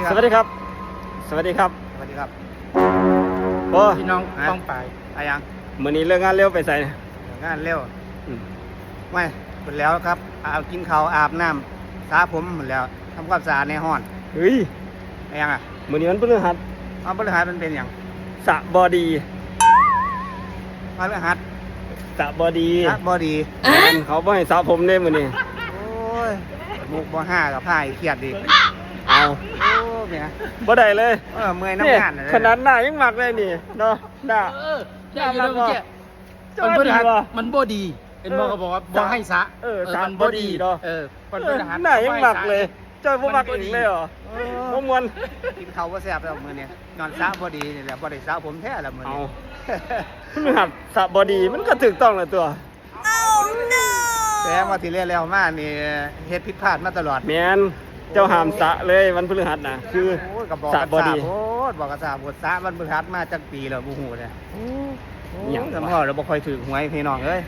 ສະຫວັດດີຄັບ ສະຫວັດດີຄັບ ສະຫວັດດີຄັບ ໂອ້ ພີ່ນ້ອງປ້ອງປາຍ ອາຫຍັງ? ມື້ນີ້ເລີກງານເລັວໄປໃສ? ເລີກງານເລັວ ອືມ ໄວ້ ພຸ້ນແລ້ວຄັບ ອາ ກິນເຂົ້າ ອາບນ້ຳ ສະຜົມພຸ້ນແລ້ວ ທຳຄວາມສະອາດແນ່ຮອນ. ເຮີ້ຍ ອາຫຍັງອະ? ມື້ນີ້ວັນພະລືຫັດ ເອົາ ພະລືຫັດມັນເປັນຫຍັງ? ສະບໍ່ດີ ພະລືຫັດ ສະບໍ່ດີ ສະບໍ່ດີ ແມ່ນ ເຂົາບໍ່ໃຫ້ສະຜົມເດ້ມື້ນີ້. ໂອ້ຍ ມຸກບໍ່ຮາກໍພາໃຫ້ຄຽດອີກ. ເອົາ ໂອ້ ແມ່ ບໍ່ໄດ້ເລີຍ ເອີ ເມື່ອຍນຳງານ ຂະໜາດໜ້າຍັງມັກເລີຍນີ້ເນາະ ໜ້າ ເອີ ໜ້າມັກບໍ່? ເຈົ້າ ມັນບໍ່ດີ ມັນບໍ່ດີ ເຫັນບໍ່ ເອີ ເຂົາບອກວ່າບໍ່ໃຫ້ສະ ເອີ ເອີ ສະ ມັນບໍ່ດີ ບໍ່ດີເນາະ ເອີ ວັນພະລືຫັດ ໜ້າຍັງມັກເລີຍ ເຈົ້າບໍ່ມັກອີກເລີຍເຫາະ? ເອີ ບໍ່ມ່ວນ ກິນເຂົ້າບໍ່ແຊບແລ້ວມື້ນີ້ ຍ້ອນສະບໍ່ດີນີ້ແຫຼະ ບໍ່ໄດ້ສະຜົມແທ້ລະມື້ນີ້. ເອົ້າ ພະລືຫັດສະບໍ່ດີ ມັນກໍຖືກຕ້ອງແລ້ວຕົວະ. ແຕ່ວ່າທີ່ແລ້ວໆມານີ້ເຮັດຜິດພາດມາຕະຫຼອດ. ແມ່ນ ເຈົ້າຫ້າມສະເລີຍວັນພະລືຫັດນະ ຄື ໂອ້ຍ ກໍບອກກັນຊ້າໂພດ ບອກກັນຊ້າໂພດ ສະວັນພະລືຫັດມາຈັກປີແລ້ວບໍ່ຮູ້ເດ້. ໂອ້ຍ ຫຍັງວະ ແຕ່ວ່າລະບໍ່ຄ່ອຍຖືກຫວຍພີ່ນ້ອງເອີຍ.